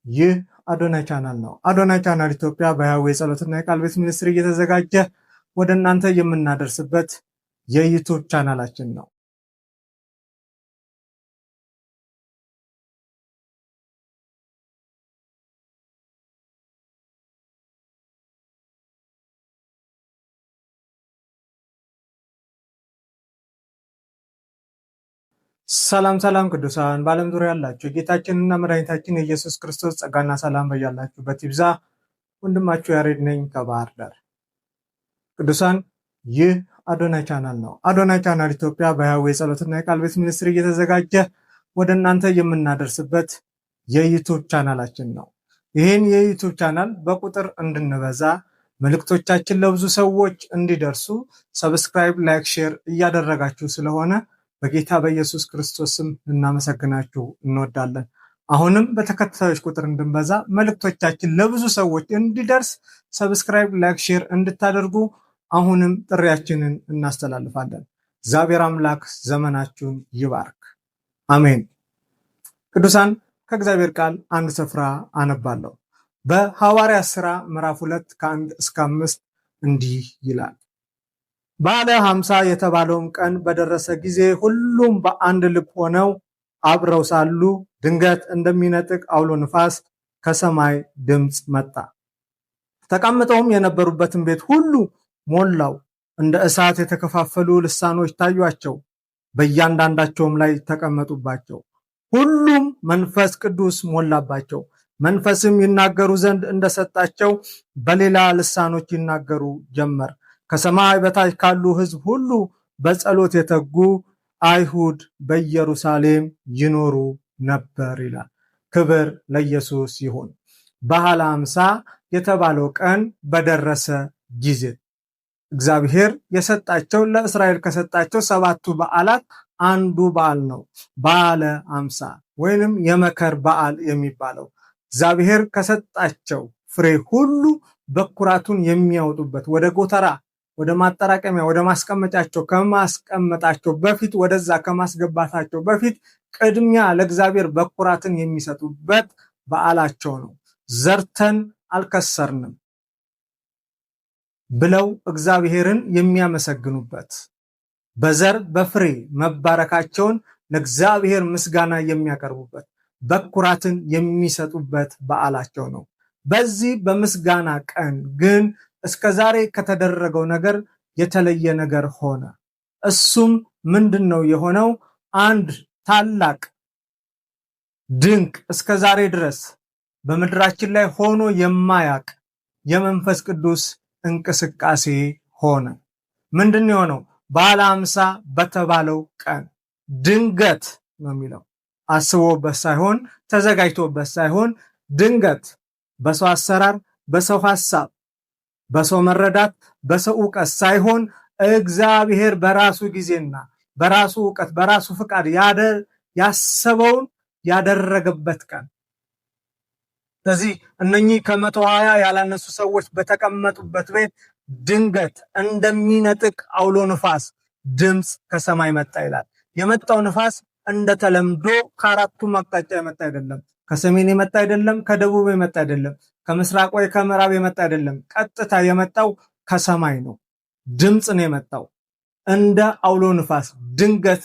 ይህ አዶናይ ቻናል ነው። አዶናይ ቻናል ኢትዮጵያ በያህዌ የጸሎትና የቃል ቤት ministry እየተዘጋጀ ወደ እናንተ የምናደርስበት የ YouTube ቻናላችን ነው። ሰላም ሰላም ቅዱሳን በዓለም ዙሪያ ያላችሁ የጌታችንና መድኃኒታችን የኢየሱስ ክርስቶስ ጸጋና ሰላም በያላችሁበት ይብዛ። ወንድማችሁ ያሬድ ነኝ ከባህር ዳር። ቅዱሳን ይህ አዶናይ ቻናል ነው። አዶናይ ቻናል ኢትዮጵያ በያህዌ የጸሎትና የቃል ቤት ministry እየተዘጋጀ ወደ እናንተ የምናደርስበት የ YouTube ቻናላችን ነው። ይህን የ YouTube ቻናል በቁጥር እንድንበዛ መልእክቶቻችን ለብዙ ሰዎች እንዲደርሱ subscribe፣ like፣ share እያደረጋችሁ ስለሆነ በጌታ በኢየሱስ ክርስቶስ ስም ልናመሰግናችሁ እንወዳለን። አሁንም በተከታዮች ቁጥር እንድንበዛ መልእክቶቻችን ለብዙ ሰዎች እንዲደርስ subscribe፣ like፣ share እንድታደርጉ አሁንም ጥሪያችንን እናስተላልፋለን። እግዚአብሔር አምላክ ዘመናችሁን ይባርክ። አሜን። ቅዱሳን ከእግዚአብሔር ቃል አንድ ስፍራ አነባለሁ። በሐዋርያት ሥራ ምዕራፍ 2 ከ1 እስከ 5 እንዲህ ይላል። በዓለ 50 የተባለውም ቀን በደረሰ ጊዜ ሁሉም በአንድ ልብ ሆነው አብረው ሳሉ ድንገት እንደሚነጥቅ አውሎ ንፋስ ከሰማይ ድምፅ መጣ። ተቀምጠውም የነበሩበትን ቤት ሁሉ ሞላው። እንደ እሳት የተከፋፈሉ ልሳኖች ታዩአቸው፣ በእያንዳንዳቸውም ላይ ተቀመጡባቸው። ሁሉም መንፈስ ቅዱስ ሞላባቸው፣ መንፈስም ይናገሩ ዘንድ እንደሰጣቸው በሌላ ልሳኖች ይናገሩ ጀመር። ከሰማይ በታች ካሉ ሕዝብ ሁሉ በጸሎት የተጉ አይሁድ በኢየሩሳሌም ይኖሩ ነበር ይላል። ክብር ለኢየሱስ ይሁን። በዓለ 50 የተባለው ቀን በደረሰ ጊዜ እግዚአብሔር የሰጣቸው ለእስራኤል ከሰጣቸው ሰባቱ በዓላት አንዱ በዓል ነው። በዓለ 50 ወይንም የመከር በዓል የሚባለው እግዚአብሔር ከሰጣቸው ፍሬ ሁሉ በኩራቱን የሚያወጡበት ወደ ጎተራ፣ ወደ ማጠራቀሚያ፣ ወደ ማስቀመጫቸው ከማስቀመጣቸው በፊት፣ ወደዛ ከማስገባታቸው በፊት ቅድሚያ ለእግዚአብሔር በኩራትን የሚሰጡበት በዓላቸው ነው። ዘርተን አልከሰርንም ብለው እግዚአብሔርን የሚያመሰግኑበት፣ በዘር በፍሬ መባረካቸውን ለእግዚአብሔር ምስጋና የሚያቀርቡበት፣ በኩራትን የሚሰጡበት በዓላቸው ነው። በዚህ በምስጋና ቀን ግን እስከ ዛሬ ከተደረገው ነገር የተለየ ነገር ሆነ። እሱም ምንድን ነው የሆነው? አንድ ታላቅ ድንቅ እስከ ዛሬ ድረስ በምድራችን ላይ ሆኖ የማያቅ የመንፈስ ቅዱስ እንቅስቃሴ ሆነ። ምንድን የሆነው? በዓለ 50 በተባለው ቀን ድንገት ነው የሚለው። አስቦበት ሳይሆን፣ ተዘጋጅቶበት ሳይሆን፣ ድንገት በሰው አሰራር፣ በሰው ሐሳብ፣ በሰው መረዳት፣ በሰው እውቀት ሳይሆን እግዚአብሔር በራሱ ጊዜና በራሱ እውቀት በራሱ ፍቃድ ያሰበውን ያደረገበት ቀን። ስለዚህ እነኚህ ከ120 ያላነሱ ሰዎች በተቀመጡበት ቤት ድንገት እንደሚነጥቅ አውሎ ንፋስ ድምፅ ከሰማይ መጣ ይላል። የመጣው ንፋስ እንደተለምዶ ከአራቱም አቅጣጫ የመጣ አይደለም። ከሰሜን የመጣ አይደለም፣ ከደቡብ የመጣ አይደለም፣ ከምስራቅ ወይ ከምዕራብ የመጣ አይደለም። ቀጥታ የመጣው ከሰማይ ነው። ድምፅ ነው የመጣው። እንደ አውሎ ንፋስ ድንገት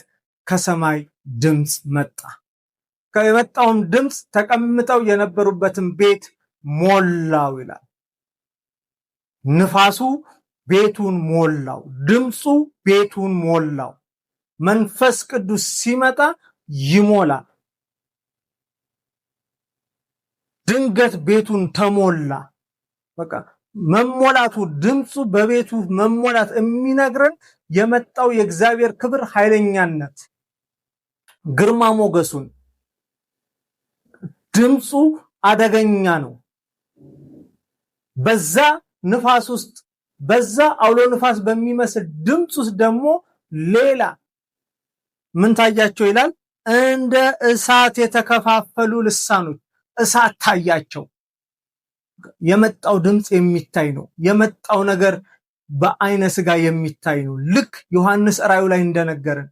ከሰማይ ድምፅ መጣ። የመጣውም ድምፅ ተቀምጠው የነበሩበትን ቤት ሞላው ይላል። ንፋሱ ቤቱን ሞላው፣ ድምፁ ቤቱን ሞላው። መንፈስ ቅዱስ ሲመጣ ይሞላል። ድንገት ቤቱን ተሞላ። በቃ መሞላቱ፣ ድምፁ በቤቱ መሞላት የሚነግረን የመጣው የእግዚአብሔር ክብር ኃይለኛነት፣ ግርማ ሞገሱን። ድምፁ አደገኛ ነው። በዛ ንፋስ ውስጥ፣ በዛ አውሎ ንፋስ በሚመስል ድምፅ ውስጥ ደግሞ ሌላ ምን ታያቸው ይላል? እንደ እሳት የተከፋፈሉ ልሳኖች፣ እሳት ታያቸው። የመጣው ድምፅ የሚታይ ነው። የመጣው ነገር በአይነ ስጋ የሚታይ ነው። ልክ ዮሐንስ ራእዩ ላይ እንደነገረን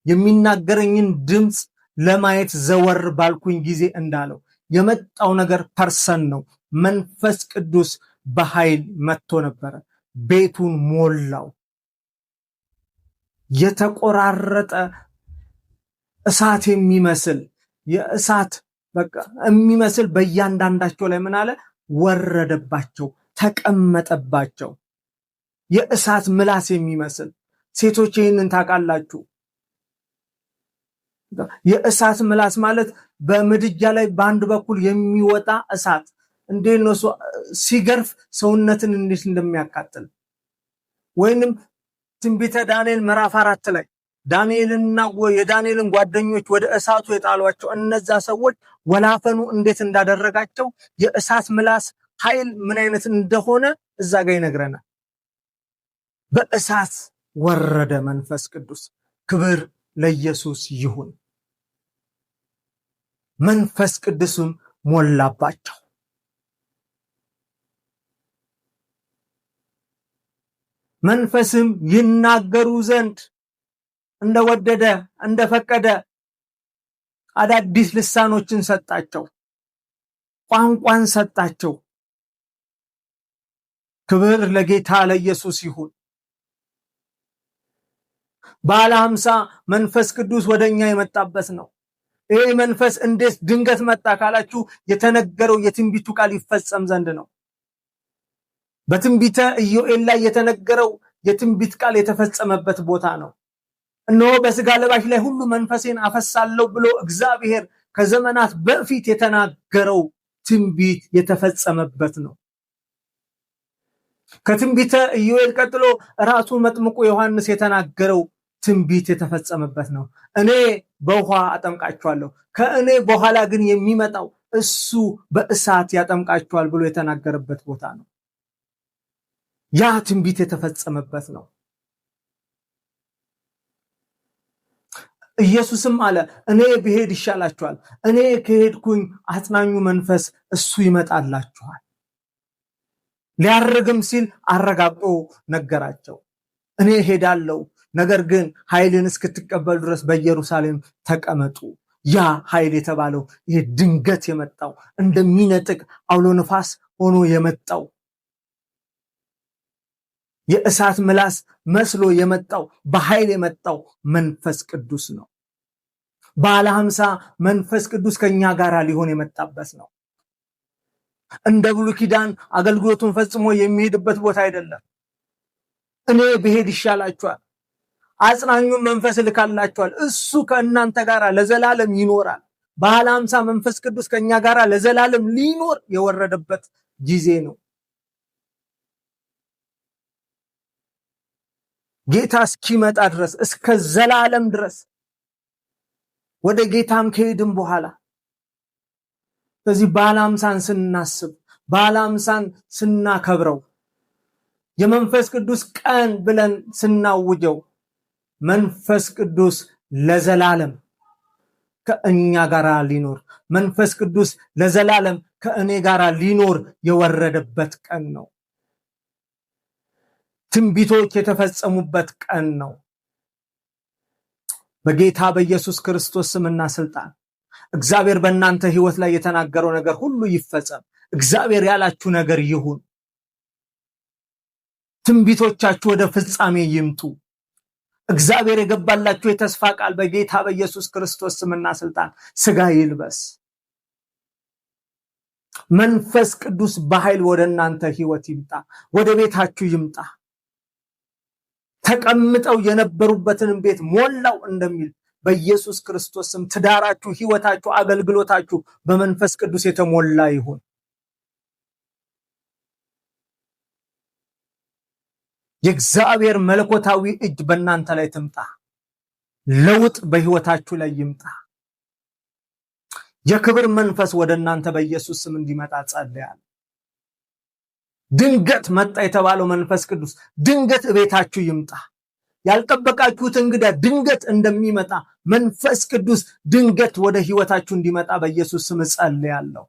የሚናገረኝን ድምፅ ለማየት ዘወር ባልኩኝ ጊዜ እንዳለው የመጣው ነገር person ነው። መንፈስ ቅዱስ በኃይል መጥቶ ነበረ፣ ቤቱን ሞላው። የተቆራረጠ እሳት የሚመስል፣ የእሳት በቃ የሚመስል በእያንዳንዳቸው ላይ ምን አለ? ወረደባቸው፣ ተቀመጠባቸው። የእሳት ምላስ የሚመስል፣ ሴቶች ይህንን ታውቃላችሁ። የእሳት ምላስ ማለት በምድጃ ላይ በአንድ በኩል የሚወጣ እሳት እንዴት ነው ሲገርፍ ሰውነትን እንዴት እንደሚያቃጥል፣ ወይንም ትንቢተ ዳንኤል ምዕራፍ 4 ላይ ዳንኤልና የዳንኤልን ጓደኞች ወደ እሳቱ የጣሏቸው እነዛ ሰዎች ወላፈኑ እንዴት እንዳደረጋቸው፣ የእሳት ምላስ ኃይል ምን አይነት እንደሆነ እዛ ጋር ይነግረናል። በእሳት ወረደ መንፈስ ቅዱስ። ክብር ለኢየሱስ ይሁን። መንፈስ ቅዱስም ሞላባቸው። መንፈስም ይናገሩ ዘንድ እንደወደደ እንደፈቀደ አዳዲስ ልሳኖችን ሰጣቸው፣ ቋንቋን ሰጣቸው። ክብር ለጌታ ለኢየሱስ ይሁን። በዓለ 50 መንፈስ ቅዱስ ወደኛ የመጣበት ነው። ይሄ መንፈስ እንዴት ድንገት መጣ ካላችሁ የተነገረው የትንቢቱ ቃል ይፈጸም ዘንድ ነው። በትንቢተ ኢዮኤል ላይ የተነገረው የትንቢት ቃል የተፈጸመበት ቦታ ነው። እነሆ በስጋ ለባሽ ላይ ሁሉ መንፈሴን አፈሳለሁ ብሎ እግዚአብሔር ከዘመናት በፊት የተናገረው ትንቢት የተፈጸመበት ነው። ከትንቢተ ኢዮኤል ቀጥሎ ራሱ መጥምቁ ዮሐንስ የተናገረው ትንቢት የተፈጸመበት ነው። እኔ በውሃ አጠምቃችኋለሁ፣ ከእኔ በኋላ ግን የሚመጣው እሱ በእሳት ያጠምቃችኋል ብሎ የተናገረበት ቦታ ነው። ያ ትንቢት የተፈጸመበት ነው። ኢየሱስም አለ፣ እኔ ብሄድ ይሻላችኋል፣ እኔ ከሄድኩኝ አጽናኙ መንፈስ እሱ ይመጣላችኋል። ሊያርግም ሲል አረጋግጦ ነገራቸው። እኔ ሄዳለሁ፣ ነገር ግን ኃይልን እስክትቀበሉ ድረስ በኢየሩሳሌም ተቀመጡ። ያ ኃይል የተባለው ይሄ ድንገት የመጣው፣ እንደሚነጥቅ አውሎ ነፋስ ሆኖ የመጣው፣ የእሳት ምላስ መስሎ የመጣው፣ በኃይል የመጣው መንፈስ ቅዱስ ነው። በዓለ 50 መንፈስ ቅዱስ ከኛ ጋር ሊሆን የመጣበት ነው። እንደ ብሉይ ኪዳን አገልግሎቱን ፈጽሞ የሚሄድበት ቦታ አይደለም። እኔ ብሄድ ይሻላችኋል፣ አጽናኙን መንፈስ እልካላችኋል፣ እሱ ከእናንተ ጋር ለዘላለም ይኖራል። በዓለ 50 መንፈስ ቅዱስ ከኛ ጋር ለዘላለም ሊኖር የወረደበት ጊዜ ነው። ጌታ እስኪመጣ ድረስ፣ እስከ ዘላለም ድረስ፣ ወደ ጌታም ከሄድን በኋላ። ስለዚህ በዓለ 50ን ስናስብ፣ በዓለ 50ን ስናከብረው፣ የመንፈስ ቅዱስ ቀን ብለን ስናውጀው መንፈስ ቅዱስ ለዘላለም ከእኛ ጋር ሊኖር፣ መንፈስ ቅዱስ ለዘላለም ከእኔ ጋር ሊኖር የወረደበት ቀን ነው። ትንቢቶች የተፈጸሙበት ቀን ነው። በጌታ በኢየሱስ ክርስቶስ ስምና ስልጣን እግዚአብሔር በእናንተ ህይወት ላይ የተናገረው ነገር ሁሉ ይፈጸም። እግዚአብሔር ያላችሁ ነገር ይሁን። ትንቢቶቻችሁ ወደ ፍጻሜ ይምጡ። እግዚአብሔር የገባላችሁ የተስፋ ቃል በጌታ በኢየሱስ ክርስቶስ ስምና ስልጣን ስጋ ይልበስ። መንፈስ ቅዱስ በኃይል ወደ እናንተ ህይወት ይምጣ፣ ወደ ቤታችሁ ይምጣ። ተቀምጠው የነበሩበትንም ቤት ሞላው እንደሚል በኢየሱስ ክርስቶስ ስም ትዳራችሁ፣ ህይወታችሁ፣ አገልግሎታችሁ በመንፈስ ቅዱስ የተሞላ ይሁን። የእግዚአብሔር መለኮታዊ እጅ በእናንተ ላይ ትምጣ። ለውጥ በህይወታችሁ ላይ ይምጣ። የክብር መንፈስ ወደ እናንተ በኢየሱስ ስም እንዲመጣ ጸልያለሁ። ድንገት መጣ የተባለው መንፈስ ቅዱስ ድንገት እቤታችሁ ይምጣ። ያልጠበቃችሁት እንግዳ ድንገት እንደሚመጣ መንፈስ ቅዱስ ድንገት ወደ ህይወታችሁ እንዲመጣ በኢየሱስ ስም ጸልያለሁ።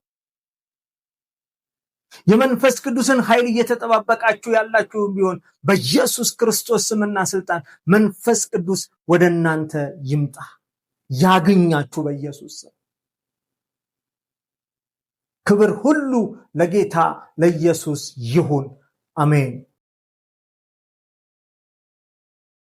የመንፈስ ቅዱስን ኃይል እየተጠባበቃችሁ ያላችሁ ቢሆን በኢየሱስ ክርስቶስ ስምና ስልጣን መንፈስ ቅዱስ ወደ እናንተ ይምጣ፣ ያግኛችሁ በኢየሱስ ስም። ክብር ሁሉ ለጌታ ለኢየሱስ ይሁን። አሜን።